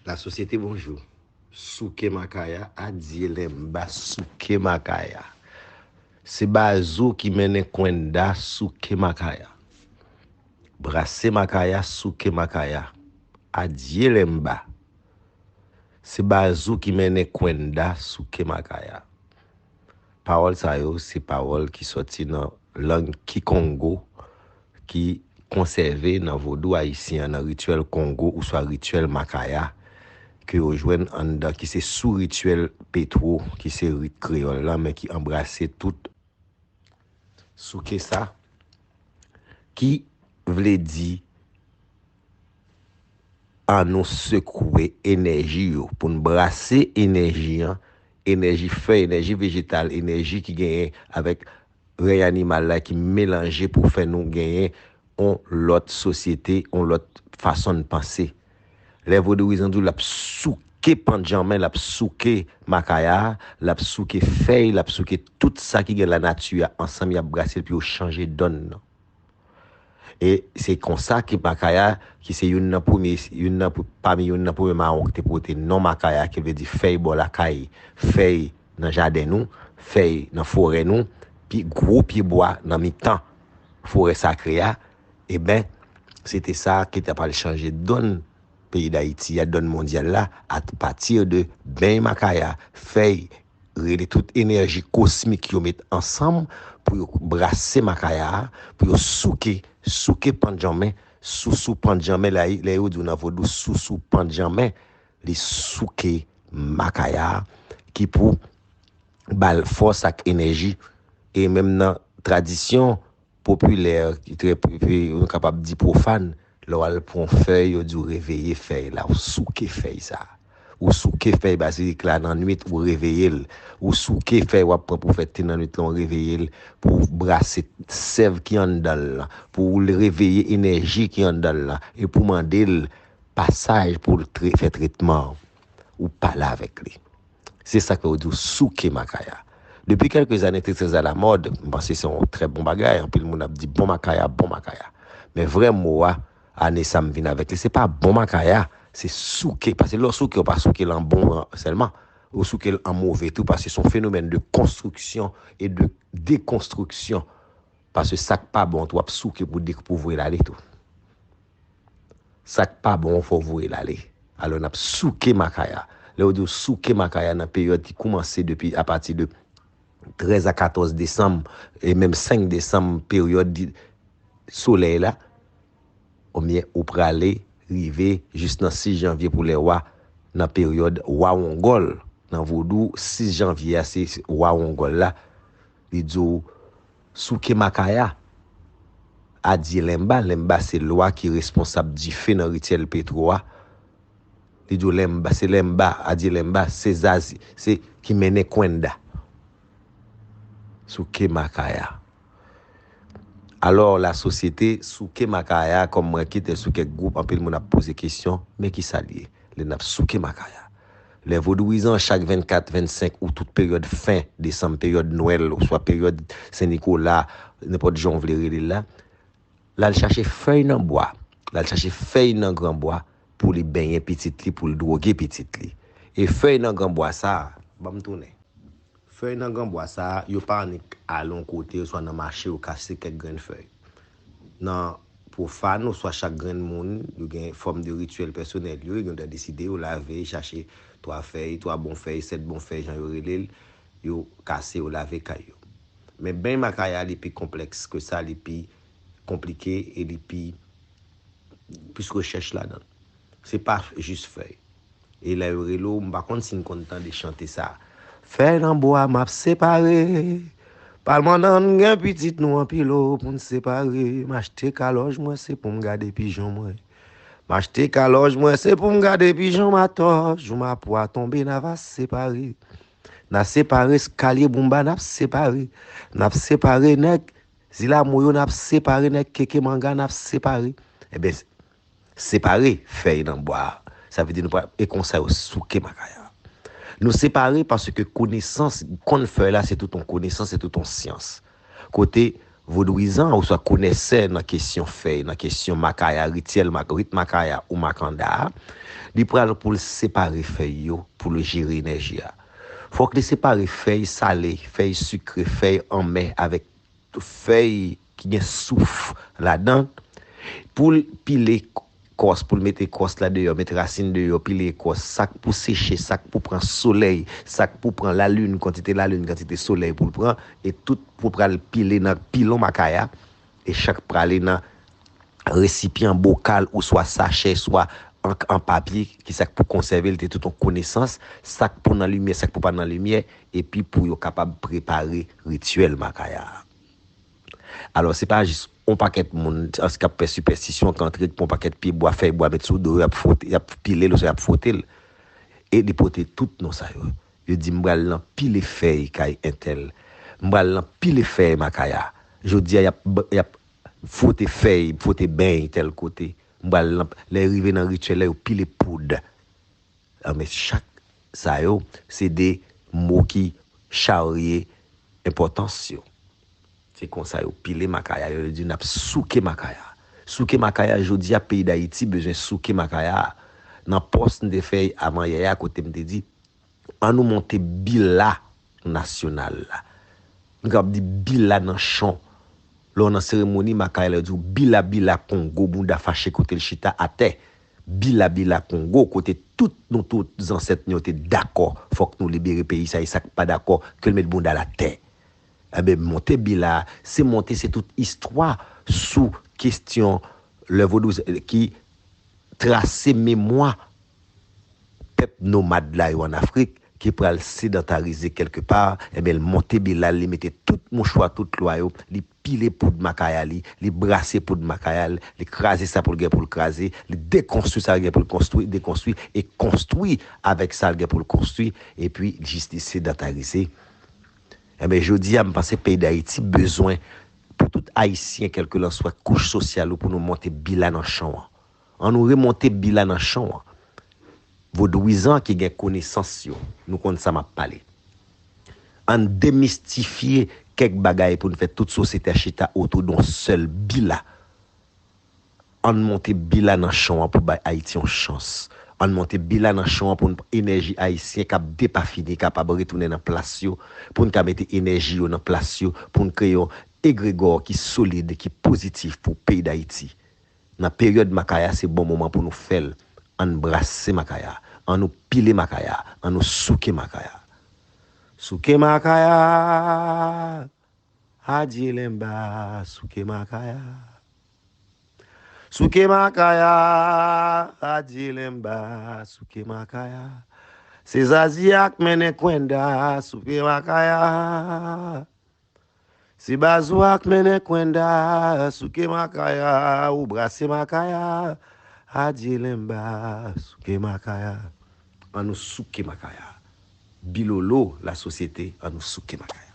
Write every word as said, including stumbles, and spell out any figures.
Lasosyete, bonjou. Souke makaya, adye lenmba, souke makaya. Se Bazou ki mennen kwenda, souke makaya. Brase makaya, souke makaya. Adye lenmba. Se Bazou ki mennen kwenda, souke makaya. Pawòl sa yo se pawòl ki sòti nan lang Kikongo, ki konsève nan vodou ayisyen an, nan rityèl Kongo ouswa rityèl makaya, ke yo jwenn anndan, ki se sou rityèl Petwo, ki se rit kreyòl la, men ki anbrase tout souke sa, ki vle di annou sekwe enèji yo, pou n brase enèji an, enèji fèy, enèji vejetal, enèji ki genyen avèk rèy animal la ki melanje pou fè nou genyen yon lòt sosyete, yon lòt fason n panse. Lè vodouyizan di w l ap souke pandjanmen, l ap souke makaya, l ap souke fèy, l ap souke tout sa ki gen lanati a ansanm, y ap brase l pou yo chanje dòn nan. E se konsa ke makaya, ki se youn nan premye, youn nan pr-, pami youn nan premye mawon ki te pote non makaya, ki vle di fèy bò lakay, fèy nan jaden nou, fèy nan forè nou, pi gwo pyebwa nan mitan forè sakre a, e ben, se te sa ki t ap al chanje dòn peyi Dayiti a, dòn mondyal la, apati de beny makaya, fèy, rele tout enèji kosmik yo met ansanm pou yo brase makaya a, pou yo souke, souke pandjanmen, sousou pandjanmen, la, lè yo di w nan vodou, sousou pandjanmen, li souke makaya a, ki pou ba l fòs ak enèji. E menm nan tradisyon popilè, ki trè, nou kapab di pwofàn, lè w al pran fèy, yo di w reveye fèy la, ou souke fèy sa. Ou souke fèy bazilik la nan nwit, ou reveye l. Ou souke fèy w ap pran pou fè te nan nwit lan, ou reveye l, pou w brase sèv ki anndan l lan, pou w reveye enèji ki anndan l lan, e pou w mande l pasaj pou l tre-, fè tretman an. Ou pale avèk li. Se sa k fè yo di w souke makaya. Depi kèlke zane, te trè alamòd, m panse se yon trè bon bagay. Anpil moun ap di bon makaya, bon makaya. Men vrè mo a, ane sa m vin avèk li, se pa bon makaya, se souke. Paske lè w souke, w pa souke l an bon sèlman. Ou souke l an move tou, paske se yon fenomèn de konstriksyon e de dekonstriksyon. Paske sa k pa bon, w ap souke pou dekouvri l ale tou. Sa k pa bon, fò w voye l ale. Alò, n ap souke makaya. Lè yo di w souke makaya nan peryòd ki koumanse depi apati de trèz a katòz desanm, e menm senk desanm, peryòd di-, solèy la, oubyen ou prale rive jis nan sis janvye pou lè wa, nan peryòd wa wongòl. Nan vodou, sis janvye a, se wa wongòl la. Li di w souke makaya, adye lenmba. Lenmba se lwa ki responsab dife nan rityèl petwo a. Li di w lenmba, se lenmba, adye lenmba, se zazi, se ki mennen kwenda. Souke makaya. Alò, lasosyete, souke makaya, kòm mwen kite l sou kèk gwoup, anpil moun ap poze kesyon, men ki sa l ye? Lè n ap souke makaya. Lè vodouyizan, chak vennkat, vennsenk ou tout peryòd fen desanm, peryòd Nwèl, oswa peryòd Sen Nikola, nenpòt jan w vle rele l la, l al chache fèy nan bwa, l al chache fèy nan granbwa pou li benyen pitit li, pou l dwoge pitit li. E fèy nan granbwa sa a, ban m tounen. Fèy nan granbwa sa a, yo pa annik al yon kote, oswa nan mache, yo kase kèk grenn fèy. Nan pwofàn, oswa chak grenn moun, yo gen fòm de rityèl pèsonèl yo, yo gen dwa deside, yo lave, chache twa fèy, twa bon fèy, sèt bon fèy, jan yo rele l, yo kase, yo lave kay yo. Men beny makaya, li pi konplèks ke sa, li pi konplike e li pi plis rechèch ladan l. Se pa jis fèy. E lè yo rele w, m pa konn si n konn tande chante sa. Fèy nan bwa m ap separe. Pa l mande n gen pitit nou anpil o pou n separe. M achte kalòj mwen se pou m gade pijon mwen. M achte kalòj mwen se pou m gade pijon m atò. Jou mapwa tonbe n ava separe. N a separe eskalye boumba n ap separe. N ap separe nèg Zilamo yo n ap separe, nèg keke manga n ap separe. Ebyen, separe fèy nan bwa a. Sa vle di nou pa, e konsa yo souke makaya. Nou separe paske konesans, konn fèy la, se tout yon konesans, se tout yon syans. Kote vodwizan oswa konèsè nan kesyon fèy, nan kesyon makaya, rityèl, rit makaya ou makanda a, li pral pou l separe fèy yo, pou l jere enèji a. Fòk li separe fèy sale, fèy sikre, fèy anmè avèk fèy ki gen souf ladan, pou l pile kòs, pou l mete kòs la deyò, mete rasin deyò, pile kòs, sa k pou seche, sa k pou pran solèy, sa k pou pran lalin, kantite lalin, kantite solèy pou l pran, e tout pou pral pile nan pilon makaya, e chak prale nan resipyan, bokal, oswa sachè, swa an, an papye, ki sa k pou konsève l, te tout yon konesans, sa k pou nan limyè, sa k pou pa nan limyè, epi pou yo kapab prepare rityèl makaya a. Alò, se pa jis yon pakèt moun k ap fè sipèstisyon k antre, k pran yon pakèt pyebwa, fèy bwa, met sou do yo, y ap fwote, y ap pile l, oswa y ap fwote l. E li pote tout non sa yo. Yo di, "M pral nan pile fèy kay entèl. M pral nan pile fèy makaya." Jodi a, y ap, y ap fwote fèy, fwote beny tèl kote. M pral nan, lè rive nan rityèl la, yo pile poud. Anben, chak sa yo, se de mo ki charye enpòtans yo. Se konsa yo pile makaya yo, yo di n ap souke makaya. Souke makaya, jodi a, peyi Dayiti bezwen souke makaya. Nan pòs m te fè avan yè a, kote m te di, ann nou monte bila nasyonal la. Nou kapab di bila nanchon. Lè w nan seremoni, makaya la yo di w, "Bila, bila Kongo, bounda fache kote l chita atè." Bila, bila Kongo, kote tout nou, tout zansèt nou yo te dakò, fòk nou libere peyi sa, e sa k pa dakò, ke l met bounda l atè. Enben, monte bila, se monte, se tout istwa sou kesyon lè vodou ki trase memwa pèp nomad la yo ann Afrik, ki pral sedantarize kèlkepa, enben, l monte bila, li mete tout mouchwa, tout lwa yo, li pile poud makaya li, li brase poud makaya l, li kraze sa pou l gen pou l kraze, li dekonstwi sa l gen pou l konstwi, dekonstwi, e konstwi avèk sa l gen pou l konstwi, epi jis li sedantarize. Enben, jodi a, m panse peyi Dayiti bezwen, pou tout Ayisyen, kèlkelanswa kouch sosyal ou, pou nou monte bila nanchon an. An nou remonte bila nanchon an. Vodouyizan ki gen konesans yo, nou konn sa m ap pale. Ann demistifye kèk bagay pou n fè tout sosyete a chita otou d on sèl bila. Ann monte bila nanchon an pou bay Ayiti yon chans. Ann monte bila nanchon an pou n, enèji ayisyen k ap depafini kapab retounen nan plas yo, pou n ka mete enèji yo nan plas yo, pou n kreye yon egregò ki solid, ki pozitif pou peyi Dayiti. Nan peryòd makaya, se bon moman pou nou fè l. Ann brase makaya, ann nou pile makaya, ann nou souke makaya. Souke makaya, adye lenba, souke makaya. Souke makaya, adye lenba, souke makaya. Se zazi ak mennen kwenda, souke makaya. Se bazou ak mennen kwenda, souke makaya, ou brase makaya, adye lenba, souke makaya. Ann nou souke makaya. Bilolo, lasosyete, ann nou souke makaya.